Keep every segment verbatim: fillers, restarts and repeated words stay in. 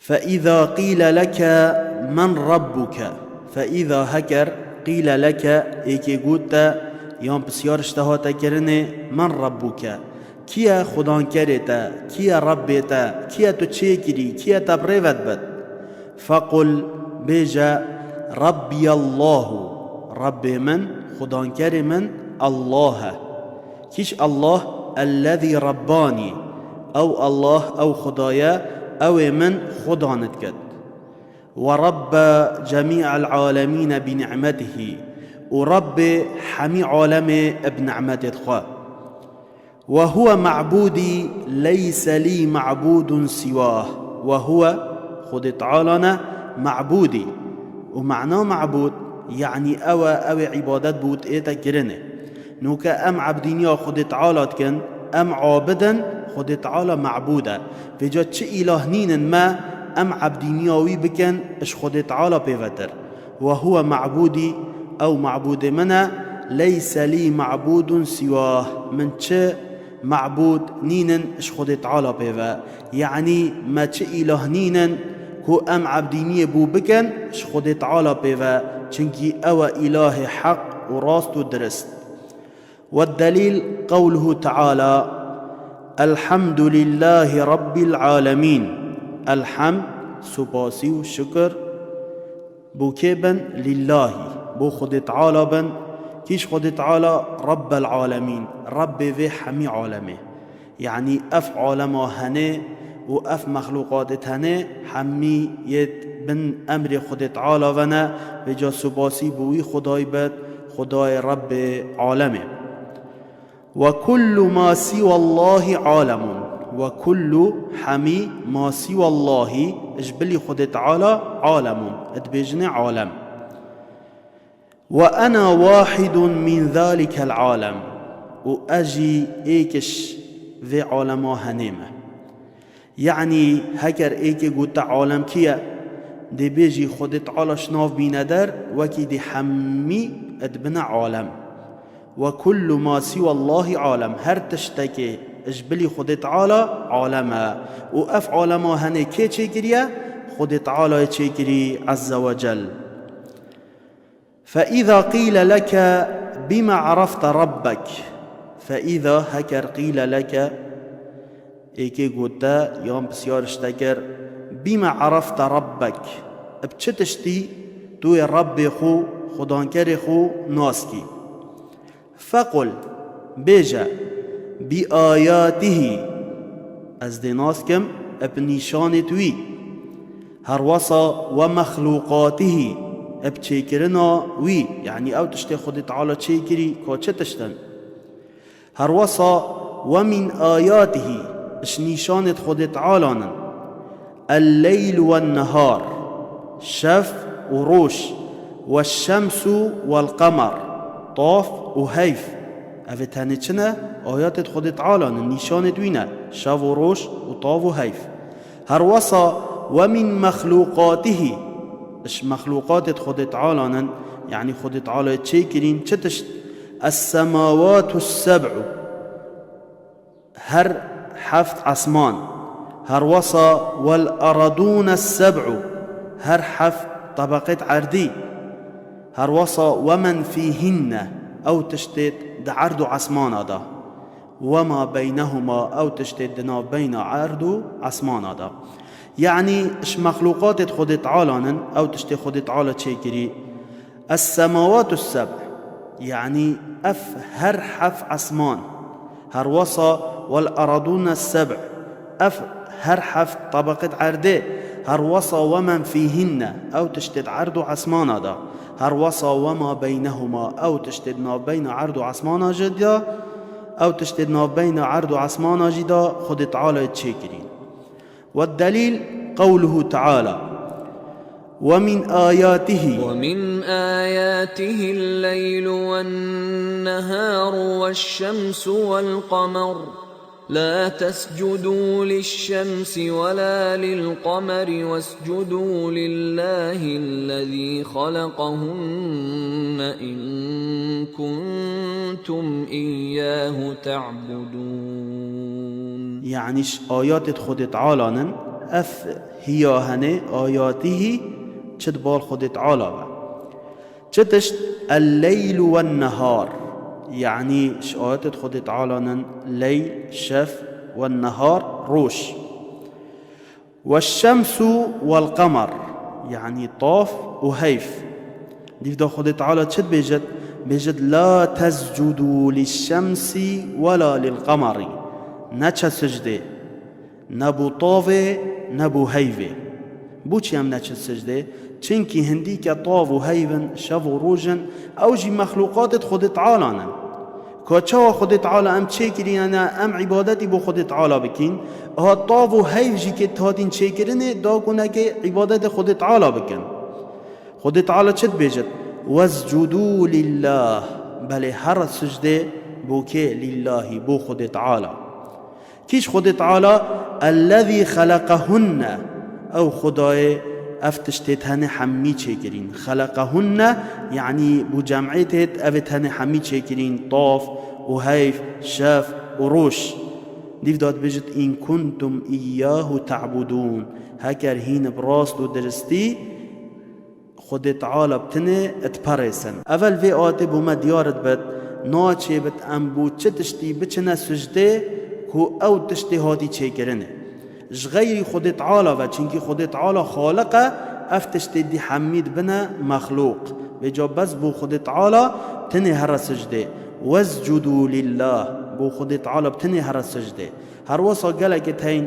فإذا قيل لك من ربك؟ فإذا heker qîle leke êkê got te yan pisyar ji te hate kirinê, من ربك؟ Kî ye xudankerê te? Kî ye Rebbê te? Kî ye tu çêkirî? Kî ye te bi rê ve dibit? فقل bêje ربي الله، Rebbê min, xudankerê min Allah e. Kîş Allah? الذي رباني، ew Allah, ew Xuda ye, ew ê min xudanit kit. ورب جميع العالمين بنعمته، û Rebbê hemî alemê bi nimetêt xwe. وهو معبودي ليس لي معبود سواه، وهو، Xwedê Teala ne, معبودي. Û mena mabûd, yanî ew e, ew ê îbadet bi wî ête kirinê. Nûke em ebdîniya Xwedê Teala dikin, em abid in, Xwedê Teala mabûd e. Vêca çi îlah nînin me, em ebdîniya wî bikin, ji Xwedê Teala pêvetir. وهو معبودي، ew mabûdê min e, ليس لي معبود سواه، min çi mabûd nînin ji Xwedê Teala pê ve. Yanî me çi îlah nînin ku em ebdîniyê bû bikin ji Xwedê Teala pê ve, çinkî ew e îlahê heq û rast û dirist. والدليل قوله تعالى: الحمد لله رب العالمين. Elhemd, supasî û şikir, bo kê bin? Lîllahî, bo Xwedê Teala bin. Kîş Xwedê Teala? Rebbel alemîn, Rebbê vê hemî alemê. Yanî ev alema henê û ev mexlûqatê tenê hemî yê bin emrê Xwedê Teala ve ne, vêca supasî bi wî Xwedayî bit, Xwedayê Rebbê alemê. وكل ما سوى الله عالم. وكل، hemî, ما سوى الله، ji bilî Xwedê Teala, عالم، dibêjinê alem. وأنا واحد من ذلك العالم. Û ez jî êk ji vê alema henê me. Yanî heker êkê got te alem kî ye? Dê bêjî Xwedê Teala ji nav bîne der, wekî dê hemî dibine alem. وكل ما سوى الله عالم. Her tiştekê ji bilî Xwedê Teala alem e. Û ev alema henê kê çêkiriye? Xwedê Tealayê çêkirî, Azze ve Cel. فإذا قيل لك بم عرفت ربك؟ فإذا heker قيل لك، êkê got te yan pisyar ji te kir, بم عرفت ربك؟ Bi çi tiştî tu yê Rebbê xwe, xudankerê xwe nas kî? فقل، bêje، بآياته، ez dê nas kim bi nîşanêt wî. Herwesa ومخلوقاته، bi çêkirina wî, yanî ew tiştê Xwedê Teala çêkirî, ka çi tişt in. Herwesa ومن آياته، ji nîşanêt Xwedê Teala nin. الليل والنهار، şev û roj. والشمس والقمر، tav û heyv. Ev ê tenê çi ne? Ayatêt Xwedê Teala ne, nîşanêt wî ne, şev û roj û tav û heyv. Herwesa ومن مخلوقاته، ji mexlûqatêt Xwedê Teala nin, yanî Xwedê Teala çêkirîn, çi tişt? السماوات السبع، her heft esman. Herwesa والأرضون السبع، her heft tebeqêt erdî. Herwesa ومن فيهن، ew tiştêt di erd û esmana de. وما بينهما، ew tiştêt di navbeyna erd û esmana de. Yanî ji mexlûqatêt Xwedê Teala nin, ew tiştê Xwedê Teala çêkirî. السماوات السبع، yanî ev her heft esman. Herwesa والأرضون السبع، ev her heft tebeqêt erdê. Herwesa ومن فيهن، ew tiştêt erd û esmana de. Herwesa وما بينهما، ew tiştêt navbeyna erd û esmana jî de, ew tiştêt navbeyna erd û esmana jî de Xwedê Teala çêkirî. والدليل قوله تعالى: ومن آياته. ومن آياته الليل والنهار والشمس والقمر، لا تسجدوا للشمس ولا للقمر واسجدوا لله الذي خلقهن إن كنتم إياه تعبدون. Yanî ji ayatêt Xwedê Teala nin, Ev hiya hene ayatihî çi di bal Xwedê Teala ve. Çi tişt el-leyl ve nehar. Yanî ji ayetê Xwedê Teala nin leyl, şev, ve nehar, roj. Ve şemsu vel qamar. Yanî tav û heyv. Dîv de Xwedê Teala çi dibêjit? Bêjit, "La tescudû lişşemsî wela lilqamari." Neçe sicdê, ne bo tavê, ne bo heyvê. Bo çi em neçin sicdê? Çinkî hindîke tav û heyv in, şev û roj in, ew jî mexlûqatê Xwedê Teala nin. Ka çawa Xwedê Teala em çêkirîne, em îbadetî bo Xwedê Teala bikîn? Aha tav û heyv jî kê hatîn çêkirinê, da ku nekê îbadetê Xwedê Teala bikin. Xwedê Teala çi dibêjit? "Wescudû lillah." Belê, here sicdê bo kê? Lillahî, bo Xwedê Teala. Kî ji Xwedê Teala? "Ellezî xeleqehunne." Ew Xwedayê ev tiştê tenê hemî çêkirîn. Xeleqehunne, yanî bo cem'ê têt, ev ê tenê hemî çêkirîn, tav û heyv, şev û roj. Dîv de dibêjit, "In kuntum iyyahu ta'budûn." Heker hîn bi rast û diristî Xwedê Teala bi tinê diperêsin. Evel vê ayetê bo me diyar dibit, naçêbit em bo çi tiştî biçine sicdê ku ew tiştê hatî çêkirinê. Ji xeyrî Xwedê Teala ve, çinkî Xwedê Teala Xaliq e, ev tiştê dî hemî dibine mexlûq. Vêca bes bo Xwedê Teala tinê here sicdê. "Wescudû lillah." Bo Xwedê Teala bi tinê here sicdê. Her wesa gelekê teyn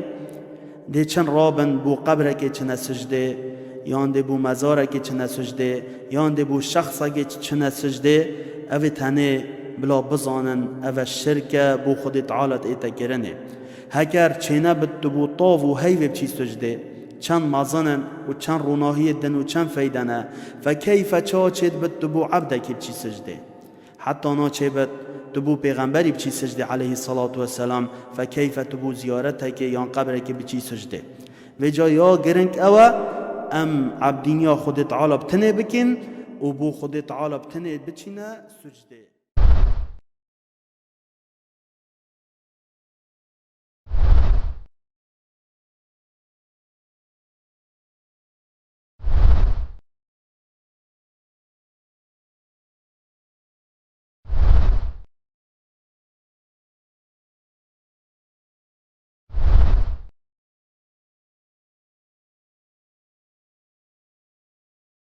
dê çin rabin bo qebrekê çine sicdê, yan dê bo mezarekê çine sicdê, yan dê bo şexsekê çine sicdê, ev ê tenê bila bizanin, ev e şirk e, bo Xwedê Teala diête kirinê. Heker çênebit tu bo tav û heyvê biçî sicdê, çend mezin in û çend ronahiyê din û çend feyde ne, fekeyfe çawa çêdibit tu bo ebdekê biçî sicdê? Heta naçêbit tu bo pêxemberî biçî sicdê aleyhisselatu vesselam, fekeyfe tu bo ziyaretekê yan qebrekê biçî sicdê? Vêca ya giring ew e, em ebdîniya Xwedê Teala bi tinê bikin û bo Xwedê Teala bi tinê biçîne sicdê.